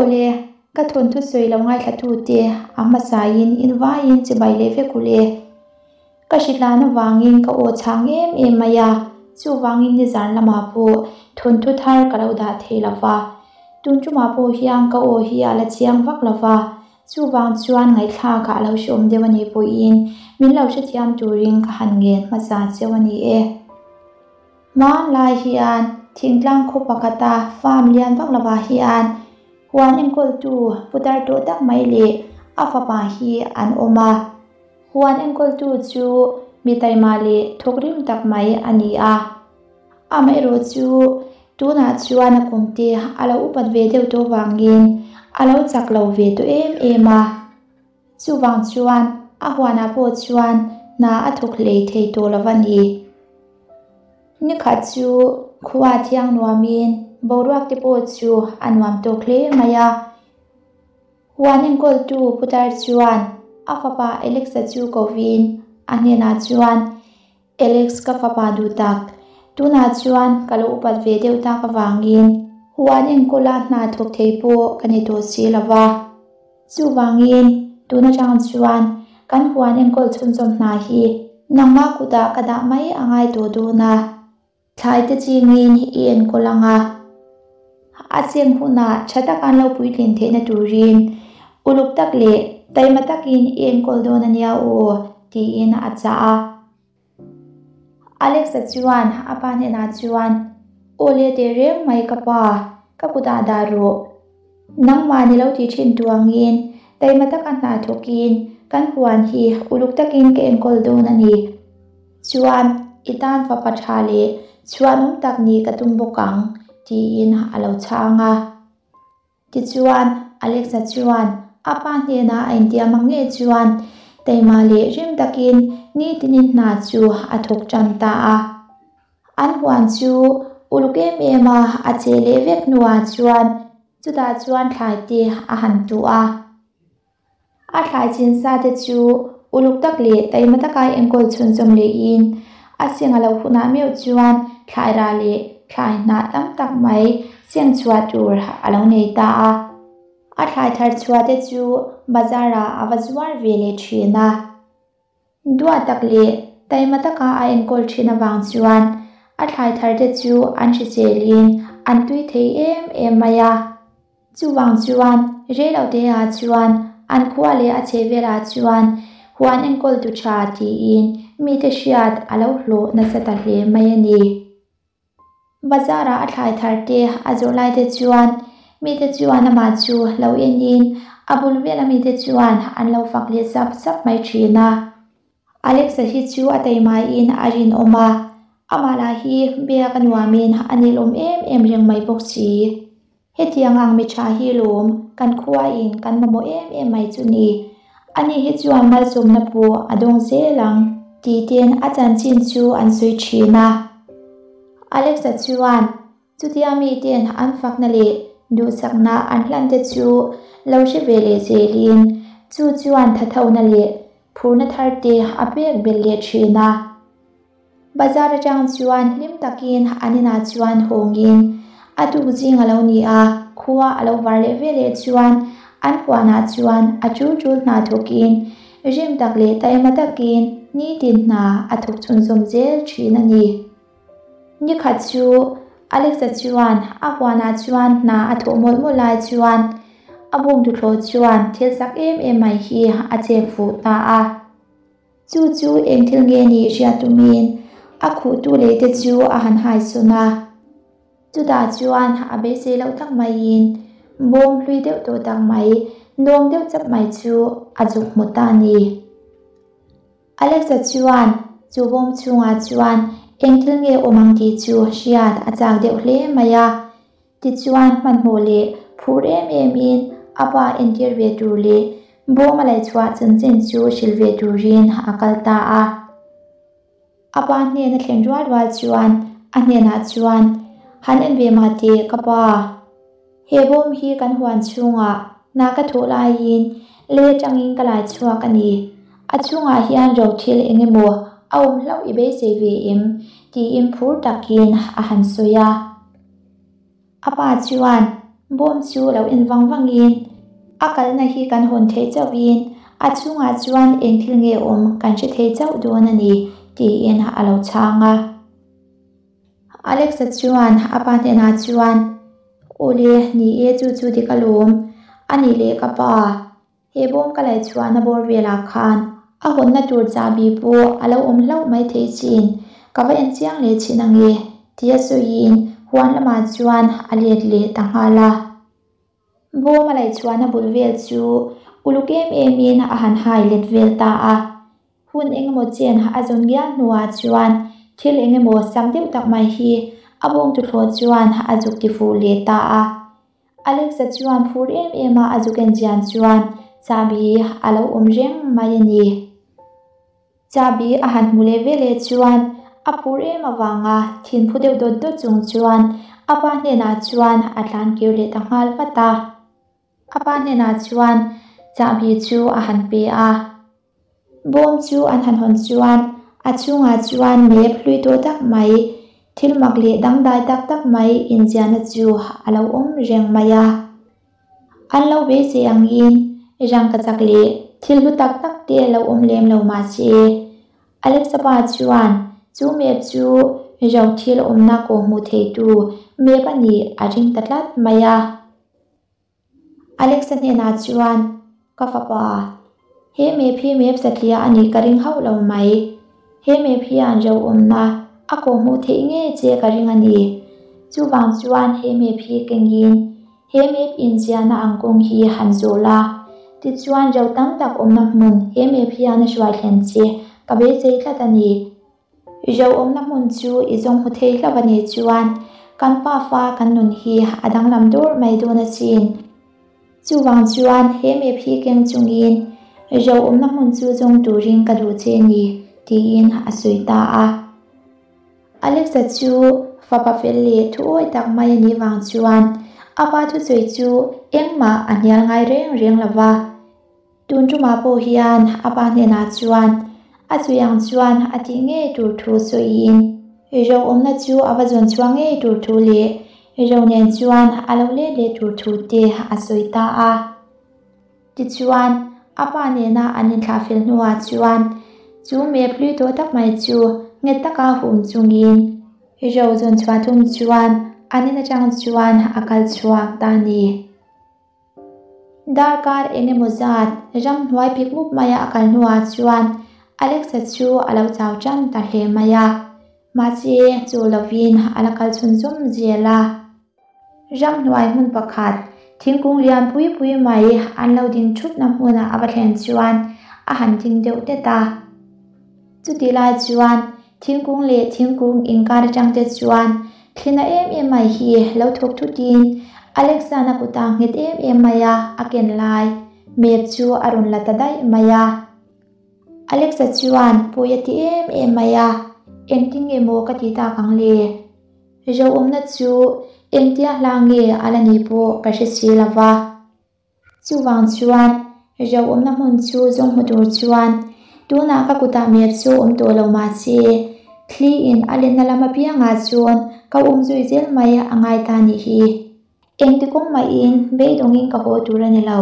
Awle, ka thawnthu sawi lo ngaithlatute a hmasain in vaiin chibai leh vek ulh e. Ka hritlan avangin ka aw chhang em em mai a, chuvangin nizan lamah pawh thawnthu thar ka lo dah thei lo va. Tun tumah pawh hian ka aw hi a la chiang vak lo va, chuvang chuan ngaihthlakah a lo hreawm deuh a nih pawhin min lo hrethiam turin ka han ngen hmasa cheu a ni e. Hmanlai hian thingtlang khaw pakhata farm lian vak lovah hian huan enkawltu putar tawh tak mai leh a fapa hi an awm a. Huan enkawltu chu mi taima leh thawkrim tak mai a ni a. Amaherawh chu tunah chuan a kumte a lo upat ve deuh tawh vangin a lo chak lo ve tawh em em a. Chuvang chuan a huanah pawh chuan hna a thawk hlei thei tawh lo a ni. Nikhat chu khua thiang nuamin boruak te pawh chu a nuam tawk hle mai a. Huan enkawltu putar chuan a fapa Alex-a chu kovin a hnenah chuan, Alex ka fapa duh tak, tunah chuan ka lo upat ve deuh tak avangin huan enkawla hna thawk thei pawh ka ni tawh si lo va. Chuvangin, tun atang chuan kan huan enkawl chhunzawm hna hi nangmah kutah ka dah mai a ngai tawh dawn a, thlai te chingin i enkawl ang a. A cheng hunah tha taka an lo puitlin theihna turin uluk tak leh taima takin i enkawl dawn a nia aw, tiin a chah a. Alex-a chuan a pa hnenah chuan, Aw le teh reng mai ka pa, ka kutah dah rawh. Nangmah ni lo ti thin tuangin taima taka hna thawkin kan huan hi uluk takin ka enkawl dawn a ni. Chuan i tan fapa tha leh chhuanawm tak nih ka tum bawk ang, tiin a lo chhang a. Tichuan, Alexa chuan a pa hnenah a intiam ang nge chuan taima leh rim takin nitinin hna chu a thawk tan ta a. An huan chu uluk em em a a che leh vek hnuah chuan chutah chuan thlai te a han tuh a. A thlai chin sa te chu uluk tak leh taima taka enkawl chhunzawm lehin a seng a lo hunah meuh chuan thlai rah leh thlai hnah tam tak mai seng chhuah tur a lo nei ta a. A thlai thar chhuah te chu bazar ah a va zuar ve leh thin a. Duah tak leh taima taka a enkawl thin avang chuan a thlai thar te chu an hriselin an tui thei em em mai a. Chuvang chuan reilote ah chuan an khua leh a chhe velah chuan huan enkawl tu tha tiin mite hriat a lo hlawh nasa ta hle mai a ni. Bazar ah a thlai thar te a zawrh lai te chuan mite chuan amah chu lo enin a bul vela mite chuan an lo fak leh sap sap mai thin a. Alexa hi chu a taimain a rinawm a, amah lah hi biak a nuamin a nelawm em em reng mai bawk si. Hetiang ang mi tha hi lawm kan khuain kan mamawh em em mai chu ni. Ani hi chuan malsawmna pawh a dawng zel ang tih ten a chanchin chu an sawi thin a. Alexa chuan chutia miten an fakna leh duhsakna an hlan te chu lo hre ve leh zelin chu chuan thathona leh phurna thar te a pek belh leh thin a. Bazar atang chuan hlim takin an inah chuan hawngin a tuk zing a lo ni a, khua a lo var leh veleh chuan an huanah chuan a tul tul hna thawkin rim tak leh taima takin nitin hna a thawk chhunzawm zel thin a ni. Nikhat chu Alexa chuan a huanah chuan hna a thawh mawlh mawlh lai chuan a bawngtuthlawh chuan thil chak em em mai hi a chek fuh ta a. Chu chu eng thil nge nih hriat tumin a khuhtu leh te chu a han hai sawn a. Chutah chuan a beisei loh tak maiin bawm hlui deuh tawh tak mai, nawng deuh chap mai chu a zuk hmu ta a ni. Alexa chuan chu bawm chhungah chuan eng thil nge awm ang tih chu hriat a chak deuh hle mai a. Tichuan hmanhmawh leh phur em emin a pa entir ve tur leh bawm a laihchhuah chanchin chu hrilh ve turin a kal ta a. A pa hnen a thlen rual rual chuan a hnenah chuan, Han en ve mah teh ka pa. He bawm hi kan huan chhungah hna ka thawh laiin lei atangin ka laichhuak a ni. A chhungah hian ro thil eng emaw a awm hlauh i beisei ve em? tiin phur takin a han sawi a. A pa chuan, Bawm chu lo en vang vangin a kalna hi kan hawn theih chauhin a chhungah chuan eng thil nge awm kan hre thei chauh dawn a ni tiin a lo chhang a. Alexa chuan a pa hnenah chuan, Awle, ni e chu chu dik alawm, a nih leh ka pa, he bawm ka laih chhuahna bawr velah khan a hawnna tur chahbi pawh a lo awm hlauh mai thei chin, ka va en chiang leh chin ange, tia sawiin huan lamah chuan a let leh ta nghal a. Bawm a laih chhuahna bul vel chu uluk em emin a han hai let vel ta a. Hun engemaw chen a zawn ngial hnuah chuan thil engemaw sak deuh tak mai hi a bawng tuthlawh chuan a zuk ti fuh leh ta a. Alexa chuan phur em em a a zuk en chian chuan chahbi a lo awm reng mai a ni. Chahbi a han hmu leh ve leh chuan a phur em avanga thin phu deuh dawt dawt chung chuan a pa hnenah chuan a tlan kir leh ta nghal vat a. A pa hnenah chuan chahbi chu a han pe a. Bawm chu an han hawn chuan a chhungah chuan map hlui tawh tak mai, thil mak leh dangdai tak tak mai inziahna chu a lo awm reng mai a. An lo beisei angin rangkachak leh thil hlu tak tak te lo awm lem lo mah se, Alexa pa chuan chu map chu ro thil awmna kawhhmuh theitu map a nih a ring ta tlat mai a. Alexa hnenah chuan, Ka fapa, he map hi map satliah a nih ka ring hauh lo mai. He map hian ro awmna a kawhhmuh theih ngei che ka ring a ni. Chuvang chuan he map hi kengin he map inziahna ang kawng hi han zawh la. Tichuan ro tam tak awmna hmun he map hian a hruai thlen che ka beisei tlat a ni. Ro awmna hmun chu i zawng hmu thei hlauh a nih chuan kan pafa kan nun hi a danglam dur mai dawn asin. Chuvang chuan he map hi keng chungin ro awmna hmun chu zawng turin ka duh che ni, tiin a sawi ta a. Alexa chu fapa fel leh thu awi tak mai a nih vang chuan a pa thusawi chu engmah a hnial ngai reng reng lo va. Tun tumah pawh hian a pa hnenah chuan a chhui ang chuan a tih ngei tur thu sawiin ro awmna chu a va zawn chhuak ngei tur thu leh ro nen chuan a lo let leh tur thu te a sawi ta a. Tichuan, a pa nena an inthlah fel hnuah chuan chu map hlui tawh tak mai chu nghet taka hum chungin ro zawn chhuah tum chuan an in atang chuan a kal chhuak ta a ni. Darkar eng emaw zat ramhnuai pik mup maia a kal hnuah chuan Alexa chu a lo chau tan ta hle mai a, mahse chu lovin a la kal chhunzawm zel a. Ramhnuai hmun pakhat thingkung lian pui pui mai an lo ding thupna hmunah a va thlen chuan a han ding deuh det a. Chutih lai chuan thingkung leh thingkung inkar atang te chuan thlina em em mai hi lo thawk thutin Alexana kuta nghet em em mai a a ken lai map chu a rawn la ta daih mai a. Alexa chuan pawi a ti em em mai a, engtin nge maw ka ti tak ang le? Ro awmna chu engtia hla nge a la nih pawh ka hre si lo va. Chuvang chuan ro awmna hmun chu zawng hmu tur chuan tunah ka kutah map chu awm tawh lo mah se, thli in a lenna lam apiangah chuan ka um zui zel mai a ngai ta nih hi. Engti kawng mahin beidawngin ka haw tur a ni lo,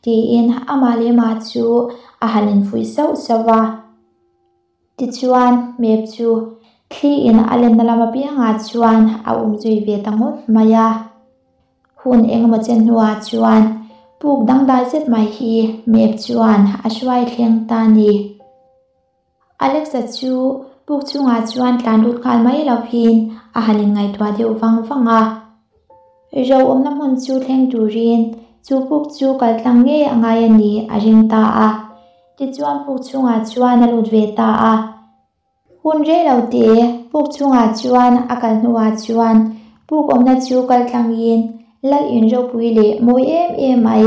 tiin amah leh mah chu a han infuih sauh sauh a. Tichuan, map chu thli in a lenna lam apiangah chuan a um zui ve ta ngawt mai a. Hun engemaw chen hnuah chuan puk dangdai zet mai hi map chuan a hruai thleng ta a ni. Alexa chu puk chungah chuan tlan lut nghal mai lovin a han inngaihtuah deuh vang vang a. Ro awmna hmun chu thleng turin chu puk chu kal tlang ngei a ngai a ni a ring ta a. Tichuan puk chungah chuan a lut ve ta a. Hun rei lo te puk chungah chuan a kal hnuah chuan puk awmna chu kal tlangin lal in ropui leh mawi em em mai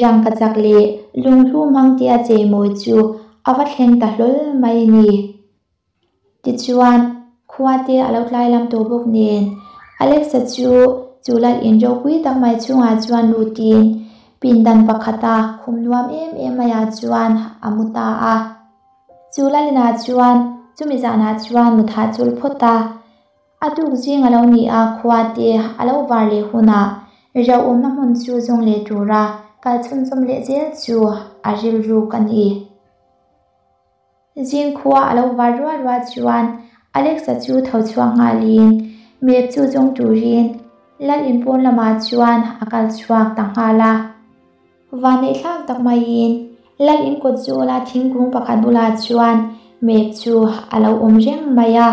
rangkachak leh lunghlu hmang tia chei mawi chu a va thleng ta hlawl mai a ni. Tichuan khua te a lo tlai lam tawh bawk nen Alexa chu chu lal in ropui tak mai chungah chuan lutin pindan pakhata khum nuam em em maiah chuan a mu ta a. Chu Lalina chuan chumi zanah chuan mutha chul phawt a, a tuk zing a lo ni a, khua te a lo var leh hunah Ro awmna hmun chu zawng leh tura kal chhunzawm leh zel chu a rilruk a ni. Zing khua a lo var rual rual chuan Alexa chu tho chhuak nghalin map chu zawng turin lal in pawn lamah chuan a kal chhuak ta nghal a. Vanneih thlak tak maiin lal in kawt zawla thingkung pakhat bulah chuan map chu a lo awm reng mai a.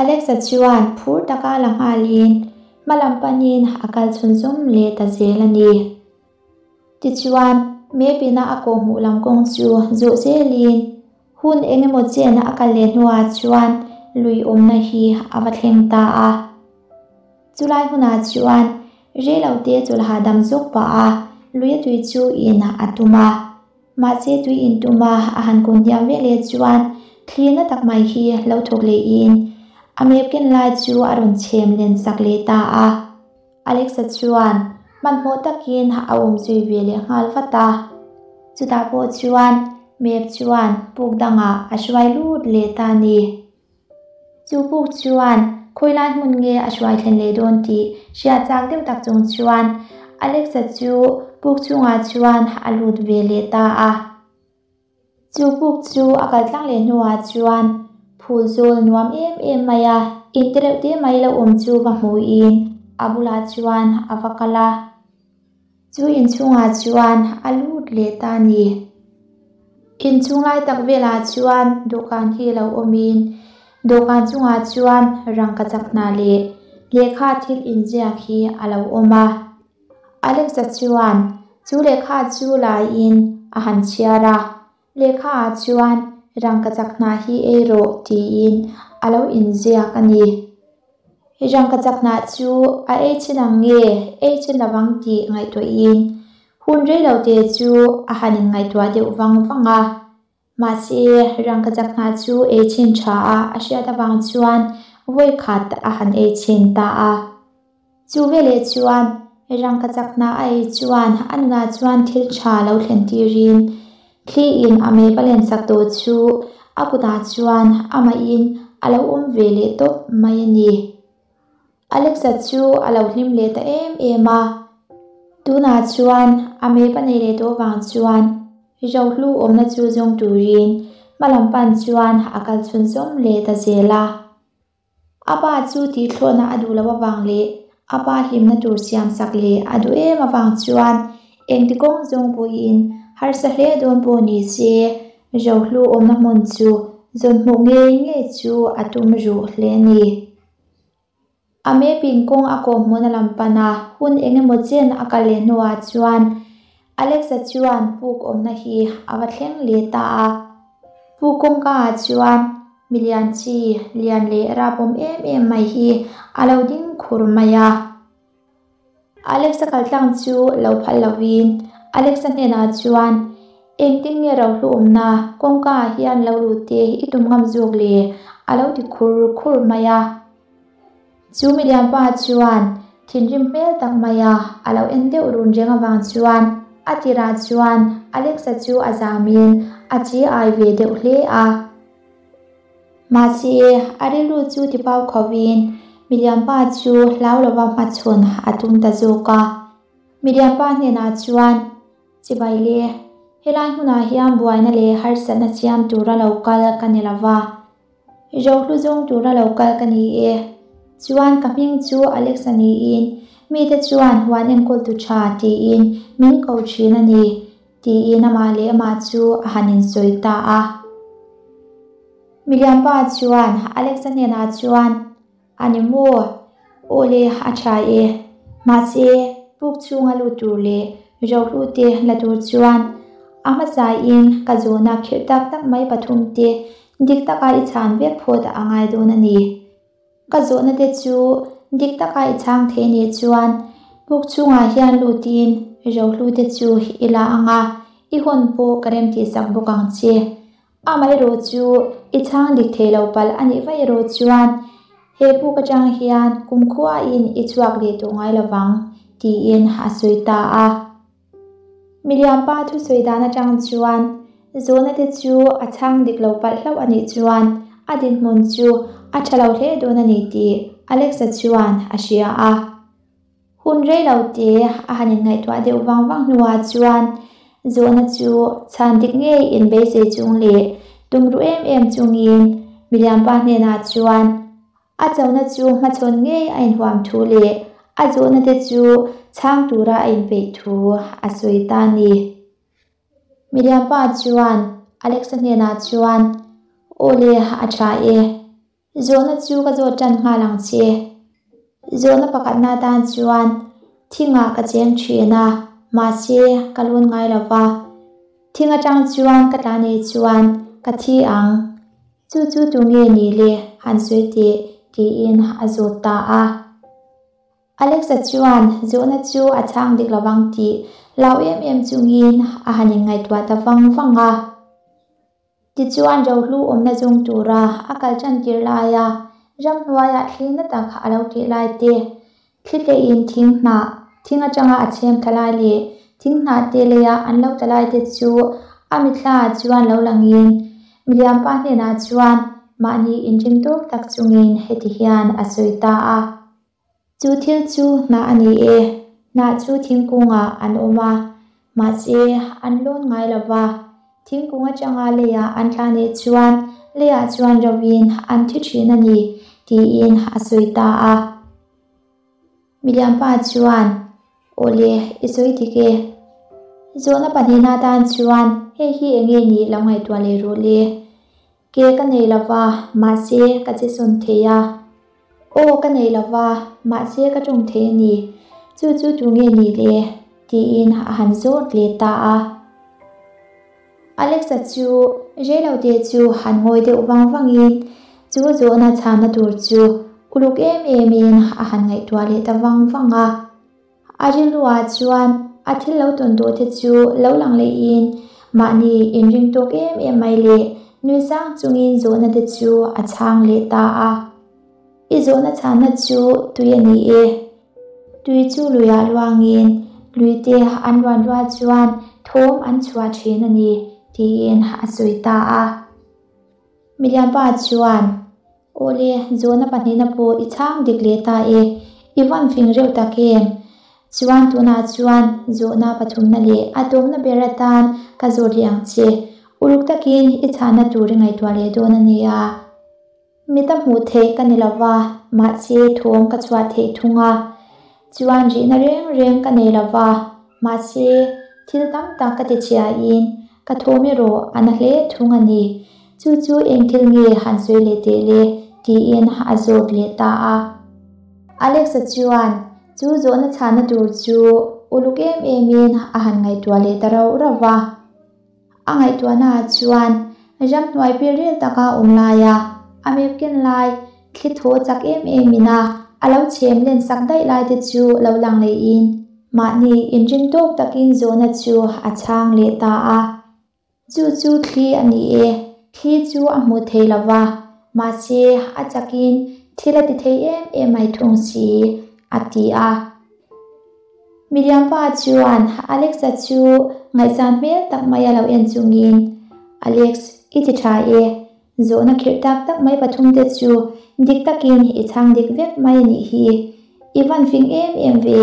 Alexa chuan phur taka la nghalin hma lam panin a kal chhunzawm leh ta zel a ni. Tichuan, map ina a kawhhmuh lam kawng chu zawh zelin hun eng emaw chen a kal leh hnuah chuan lui awmna hi a va thleng ta a. Chulai hunah chuan reilote chawlh hahdam zawk pah a, lui a tui chu in a tum a. Mahse tui in tuma a han kun hniam ve leh chuan thli na tak mai hi lo thawk lehin a map ken lai chu a rawn chhem len sak leh ta a. Alexa chuan hmanhmawh takin a awm zui ve leh nghal vat a. Chutah pawh chuan map chuan puk dangah a hruai lut leh ta a ni. Chu puk chuan khawi lai hmun nge a hruai thlen leh dawn tih hriat chak deuh tak chung chuan Alexa chu puk chhungah chuan a lut ve leh ta a. Chu puk chu a kal tlang leh hnuah chuan phul zawl nuam em em mai a, in te reuh te mai lo awm chu va hmuhin a bulah chuan a va kal a. Chu inchhungah chuan a lut leh ta a ni. Inchhung lai tak velah chuan dawhkan hi lo awmin dawhkan chungah chuan rangkachak hna leh lehkha thil inziak hi a lo awm a. Alexa chuan chu lehkha chu laiin a han chhiar a, lehkha ah chuan rangkachak hna hi ei rawh tiin a lo inziak a ni. Rangkachak hnah chu a ei chin ang nge ei chin lovang tih ngaihtuahin hun reilote chu a han inngaihtuah deuh vang vang a. Mahse, rangkachak hnah chu ei chhin tha a a hriat avang chuan vawi khat a han ei chhin ta a. Chu veleh chuan rangkachak hnah a ei chuan a nunah chuan thil tha lo thlen tirin thli in a mep a len sak tawh chu a kutah chuan amahin a lo awm ve leh tawp mai a ni. Alexa chu a lo hlim leh ta em em a, tunah chuan a map a nei leh tawh vang chuan rohlu awmna chu zawng turin hmalam pan chuan a kal chhunzawm leh ta zel a. A pa chu tihthlawhna a duh loh avang leh a pa hlimna tur siamsak leh a duh em avang chuan engti kawng zawng pawhin harsa hle dawn pawh ni se rohlu awmna hmun chu zawn hmuh ngei ngei chu a tum ruh hle a ni. A map-in kawng a kawh hmuhna lam pan a, hun eng emaw chen a kal leh hnuah chuan Alexa chuan puk awmna hi a va thleng leh ta a. Puk kawngka ah chuan milian chi lian leh rapawm em em mai hi a lo ding khur mai a. Alexa kaltlang chu lo phal lovin Alexa hnenah chuan, Engtin nge rohlu awmna kawngka ah hian lo lut te i tum ngam zawk le? a lo ti khur khur mai a. Chu milianpa chuan thinrim hmel tak mai a a lo en deuh run reng avang chuan a tirah chuan Alexa chu a zamin a chi ai ve deuh hle a. Mahse, a rilru chu tipau khovin milianpa chu hlau lova hmachhawn a tum ta zawk a. Milianpa hnenah chuan, Chibai le, helai hmunah hian buaina leh harsatna siam tura lo kal ka ni lova. Rohlu zawng tura lo kal ka ni e. Chuan ka hming chu Alexa niin mite chuan huan enkawltu tha tiin min ko thin a ni. Tiin amah leh amah chu a han insawi ta a. Milianpa chuan Alexa hnenah chuan, A ni maw? Aw le, a tha e. Mahse, puk chhunga lut tur leh rohlu te la tur chuan a hmasain ka zawhna khirh tak tak mai pathum te dik taka i chhan vek phawt a ngai dawn a ni. Ka zawhna te chu dik taka i chhang thei nih chuan puk chhungah hian lutin rohlu te chu i la ang a, i hawn pawh ka remtihsak bawk ang che. Amaherawh chu i chhang dik thei lo palh a nih vaih erawh chuan he puk atang hian kumkhuain i chhuak leh tawh ngai lovang tiin a sawi ta a. Milianpa thusawi dan atang chuan zawhna te chu a chhang dik lo palh hlauh a nih chuan a dinhmun chu a tha lo hle dawn a ni tih Alexa chuan a hria a. Hun rei lo te a han inngaihtuah deuh vang vang hnuah chuan zawhna chu chhan dik ngei inbeisei chung leh tumruh em em chungin milianpa hnenah chuan a chona chu hmachhawn ngei a inhuam thu leh a zawhna te chu chhang tura a inpeih thu a sawi ta a ni. Milianpa chuan Alexa hnenah chuan, Aw le, a tha e. Zawhna chu ka zawt tan nghal ang che. Zawhna pakhatna atan chuan thingah ka cheng thin a, mahse ka lun ngai lo va. Thing atang chuan ka tla nei chuan ka thi ang. Chu chu tu nge ni le han sawi teh tiin a zawt ta a. Alexa chuan zawhna chu a chhang dik lovang tih lau em em chungin a han inngaihtuah ta vang vang a. Tichuan rohlu awmna zawng tura a kal tan tir laia ramhnuaiah thli na tak a lo tih lai te, thli tlein thing hnah, thing atanga a chhem thla lai leh thing hnah te leia an lo tla lai te chu a mitthla ah chuan lo langin milianpa hnenah chuan mahni inring tawk tak chungin heti hian a sawi ta a. Chu thil chu hnah a ni e, hnah chu thingkungah an awm a, mahse an lawn ngai lo va, thingkung atanga leiah an tla nih chuan leiah chuan rovin an thi thin a ni, tiin a sawi ta a. Milianpa chuan, Awle, i sawi dik e. Zawhna pahnihna atan chuan hei hi eng nge nih lo ngaihtuah leh rawh le. Ke ka nei lo va, mahse ka che sawn thei a. Aw ka nei lo va, mahse ka tawng thei a ni. Chu chu tu nge ni le? tiin a han zawt leh ta a. Alexa chu reilote chu han ngawi deuh vang vangin chu zawhna chhanna tur chu uluk em emin a han ngaihtuah leh ta vang vang a. A rilruah chuan a thil lo tawn tawh te chu lo lang lehin mahni inring tawk em em mai leh nui sang chungin zawhna te chu a chhang leh ta a. I zawhna chhanna chu tui a ni e. Tui chu luiah luangin lui te an ruan rual chuan thawm an chhuah thin a ni, tiin a sawi ta a. Milianpa chuan, Awle, zawhna pahnihna pawh i chhang dik leh ta e, i van fing reuh tak em? Chuan tunah chuan zawhna pathumna leh a tawmna ber atan ka zawt leh ang che, uluk takin i chhahna tur i ngaihtuah leh dawn a nia. Mita hmuh theih ka ni lova, mahse thawm ka chhuah theih thung a. Chuan rihna reng reng ka nei lova, mahse thil tam tak ka ti chhiain ka thawm erawh a na hle thung a ni. Chu chu eng thil nge han sawi leh teh le? tiin a zawt leh ta a. Alex-a chuan chu zawhna chhahna tur chu uluk em emin a han ngaihtuah leh ta rauh rauh va. A ngaihtuahnaah chuan ramhnuai pilril taka awm laia a mep ken lai thli thaw chak em emin a a lo chhem len sak daih lai te chu lo lang lehin mahni inring tawk takin zawhna chu a chhang leh ta a. Chu chu thli a ni e, thli chu a hmuh thei lo va, mahse a chakin thil a ti thei em em mai thung si, a ti a. Milianpa chuan Alex-a chu ngaihzan hmel tak mai a lo en chungin, Alex, i ti tha e, zawhna khirh tak tak mai pathumte chu dik takin i chhang dik vek mai a nih hi, i van fing em em ve.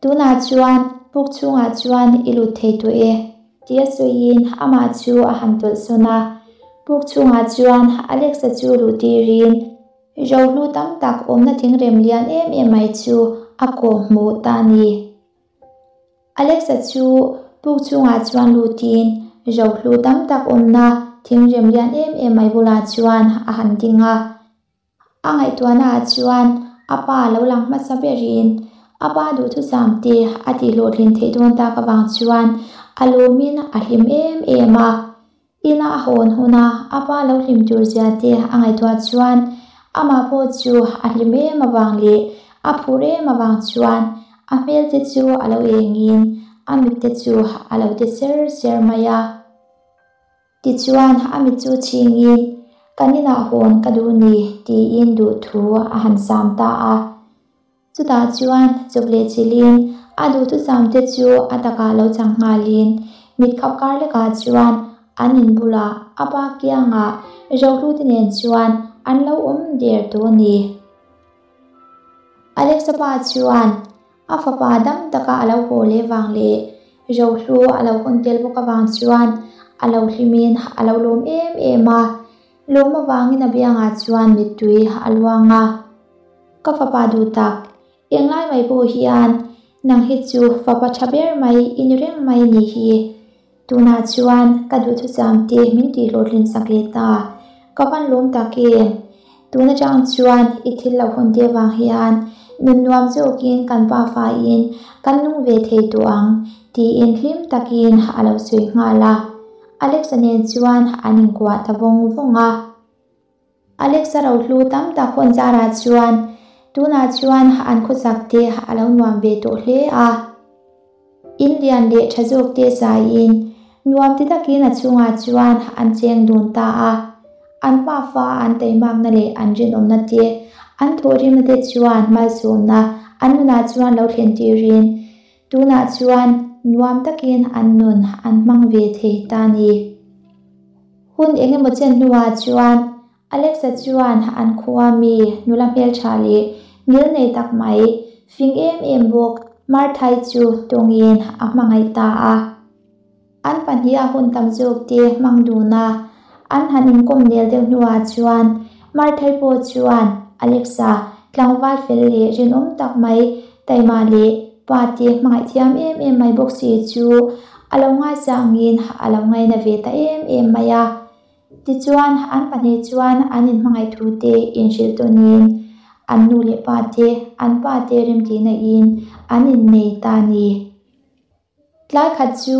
Tunah chuan puk chhungah chuan i lut thei tawh e, tia sawiin amah chu a han tawlh sawn a. Puk chhungah chuan Alex-a chu luh tirin rohlu tam tak awmna thingrem lian em em mai chu a kawh hmuh ta a ni. Alex-a chu puk chhungah chuan lutin rohlu tam tak awmna thingrem lian em em mai bulah chuan a han ding a. A ngaihtuahnaah chuan a pa lo lang hmasa berin a pa duhthusam te a tihhlawhtlin theih dawn tak avang chuan a lawmin a hlim em em a. Ina a hawn huna a pa lo hlim tur zia te a ngaihtuah chuan amah pawh chu a hlim em avang leh a phur em avang chuan a hmel te chu a lo engin a mit te chu a lo ti ser ser mai a. Tichuan, a mit chu chhingin, Kan inah hawn ka duh ni, tiin duhthu a han sam ta a. Chutah chuan chawp leh chilhin a duhthusam te chu a takah lo chang nghalin, mit khap kar lekah chuan an in bulah a pa kiangah Rohlute nen chuan an lo awm der tawh a ni. Alexa pa chuan. A fapa dam taka a lo haw leh vang leh Rohlu a lo hawn tel bawk avang chuan a lo hlimin a lo lawm em em a, lawm avangin a biangah chuan mittui a luang a. Ka fapa duh tak, englai mai pawh hian nang hi chu fapa tha ber mai i ni reng mai ni hi. Tunah chuan ka duhthusam te min tih hlawhtlin sak leh ta. Ka van lawm tak em? Tun atang chuan i thil lo hawn te vang hian nun nuam zawkin kan pa faiin kan nung ve thei tawh ang tiin hlim takin a lo sawi nghal a. Alex-a nen chuan an inkuah ta vawng vawng a. Alex-a rohlu tam tak hawn zarah chuan tunah chuan an khawsak te a lo nuam ve tawh hle a. In lian leh tha zawk te zaiin nuam ti takin a chhungah chuan an cheng dun ta a. An pafa an teimakna leh an rinawmna te, an thawhrimna te chuan malsawmna an nunah chuan lo thlen tirin tunah chuan nuam takin an nun an hmang ve thei ta ni. Hun engemaw chen hnuah chuan Alexa chuan an khua mi nula hmeltha leh ngil nei tak mai, fing em em bawk Marthai chu tawngin a hmangaih ta a. An pahniha hun tam zawk te hmang dun a, an han inkawm nel deuh hnuah chuan Marthai pawh chuan Alexa tlangval fel leh rinawm tak mai taima leh pa te hmangaih thiam em em mai bawk si chu a lo ngaisangin a lo ngaina ve ta em em mai a. Tichuan, an pahnih chuan an inhmangaih thu te inhrilh tawnin an nu leh pa te, an pa te remtihna in an innei ta a ni. Tlai khat chu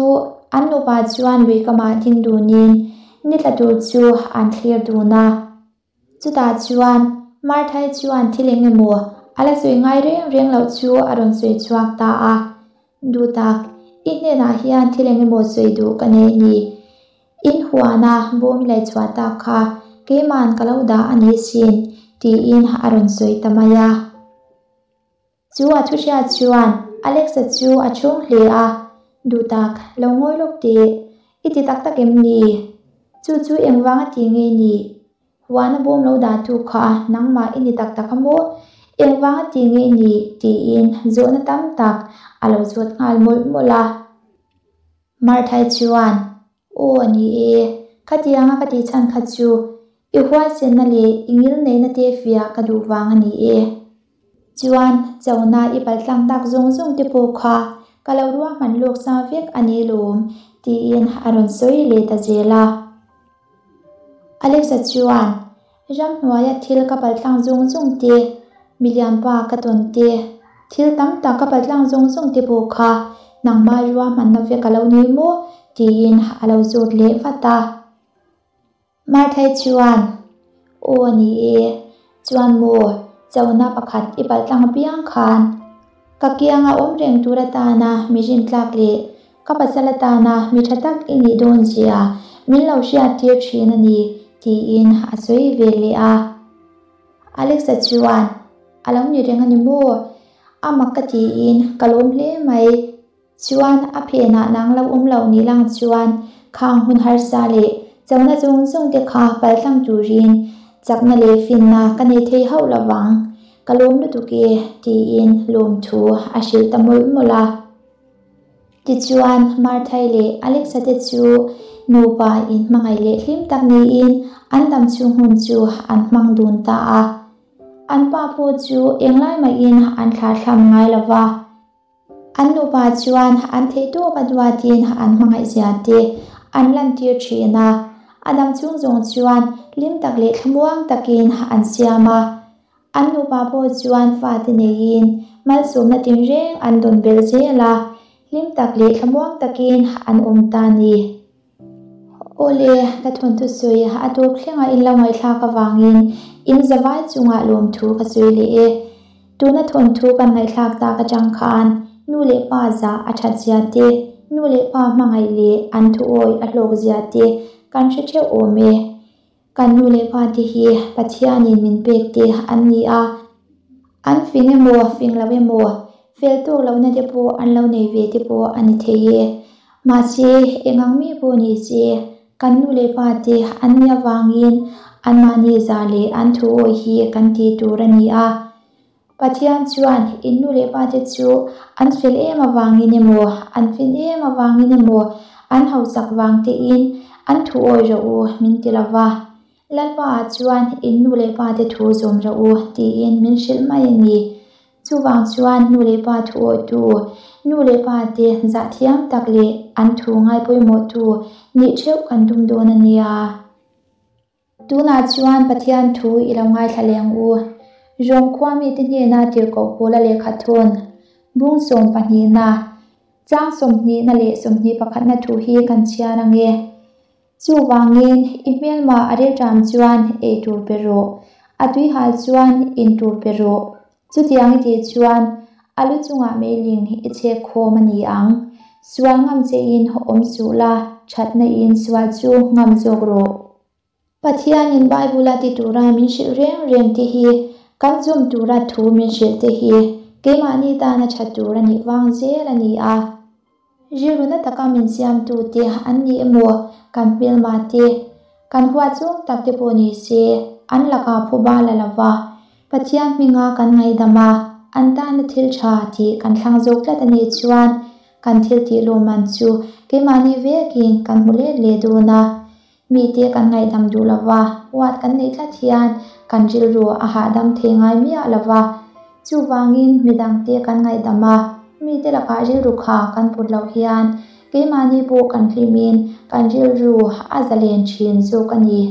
an nupa chuan lui kamah ding dunin ni tla tur chu an thlir dun a. Chutah chuan Marthai chuan thil eng emaw a la sawi ngai reng reng loh chu a rawn sawi chhuak ta a. Duhtak, i hnenah hian thil eng emaw sawi duh ka nei ni. In huana bawm i laihchhuah tak kha keima'n ka lo dah a ni sin, tiin a rawn sawi ta mai a. Chu a thu hriat chuan Alexa chu a chhung hle a, Duhtak, lo ngawi lawk teh, i ti tak tak em ni? Chu chu engvang a ti nge ni? Huana bawm lo dah tu kha nangmah i ni tak tak a maw? Engvang a ti nge ni? tiin zawhna tam tak a lo zawt nghal mawlh mawlh a. Marthai chuan, Aw a ni e, khatianga ka tih chhan kha chu i huaisenna leh i ngilneihna te fiah ka duh vang a ni e. Chuan chona i paltlang tak zawng zawng te pawh kha ka lo ruahman lawk sa vek a ni lawm, tiin a rawn sawi leh ta zel a. Alexa chuan, Ramhnuaia thil ka paltlang zung zung te, milianpa ka tawn te, thil tam tak ka paltlang zung zung te pawh kha nangmah ruahmanna vek a lo ni maw? tiin a lo zawt leh vat a. Marthai chuan, Aw ni e, chuan maw chona pakhat i paltlang apiang khan ka kianga awm reng tur atana mi rintlak leh ka pasal atana mi tha tak i nih dawn zia min lo hriattir thin a ni, tiin a sawi ve leh a. Alexa chuan, A lo ni reng a ni maw? A mak ka tiin ka lawm hle mai. Chuan a phenah nang lo awm loh ni lang chuan khang hun harsa leh chona zawng zawng te kha paltlang turin chakna leh finna ka nei thei hauh lo vang, ka lawm lutuk e tiin lawmthu a hrilh ta mawlh mawlh a. Tichuan Marthai leh Alexa te chu nupa inhmangaih leh hlim tak niin an dam chhung hun chu an hmang dun ta a. An pa pawh chu englai mahin an thlahthlam ngai lo va. An nupa chuan an theihtawp a duatin an hmangaihzia te an lantir thin a, a dam chung zawng chuan hlim tak leh thlamuang takin an siam a. An nupa pawh chuan fate neiin malsawmna tinreng an dawn belh zel a, hlim tak leh thlamuang takin an awm ta a ni. Awle, ka thawnthu sawi a tawp thlengah in lo ngaihthlak avangin in zavai chungah lawmthu ka sawi leh e. Tuna thawnthu kan ngaihthlak tak atang khan nu leh pa zah a that zia te, nu leh pa hmangaih leh an thuawi a hlawk zia te kan hre theuh awm e. Kan nu leh pa te hi Pathianin min pek te an ni a, an fing emaw fing lo emaw fel tawk lohna te pawh an lo nei ve te pawh a ni thei e. Mahse, eng ang mi pawh ni se, kan nu leh pa te an nih avangin anmahni zah leh an thu awih hi kan ti tur a ni a. Pathian chuan in nu leh pate chu an fel em avangin emaw, an fin em avangin emaw, an hausak vang tein an thu awih rawh u min ti lo va. Lalpa ah chuan in nu leh pate thu zawm rawh u tiin min hrilh mai a ni. Chuvang chuan nu leh pa thu awihtu, nu leh pate zahthiam tak leh an thu ngaipawimawhtu nih theuh kan tum dawn a nia. Tunah chuan Pathian thu i lo ngaithla leh ang u. Rom khua mite hnena tirhkoh Paula lehkha thawn, bung sawm pahnihna, chang sawmhnihna leh sawmhnih pakhatna thu hi kan chhiar ang e. Chuvangin, i hmelma a rilṭam chuan ei tur pe rawh, a tuihal chuan in tur pe rawh. Chutiang i tih chuan a lu chungah meiling i chhek khawm a ni ang. Sual ngam chein awm suh la, thatna in sual chu ngam zawk rawh. Pathianin Bible-a ti tura min hrilh reng reng te hi, kan zawm tura thu min hrilh te hi keimahni tana tha tur a nih vang zel a ni a. Rilru na taka min siamtute an ni emaw, kan hmelma te, kan huat zawng tak te pawh ni se, an lakah phuba la lo va, Pathian hminga kan ngaihdam a, an tana thil tha tih kan thlang zawk tlat a nih chuan kan thil tih lawmman chu keimahni vekin kan hmu let leh dawn a. Mite kan ngaihdam duh lo va, huat kan neih tlat hian kan rilru a hahdam thei ngai miah lo va. Chuvangin midangte kan ngaihdam a, mite lakah rilru kha kan put loh hian keimahni pawh kan hlimin kan rilru a zalen thin zawk a ni.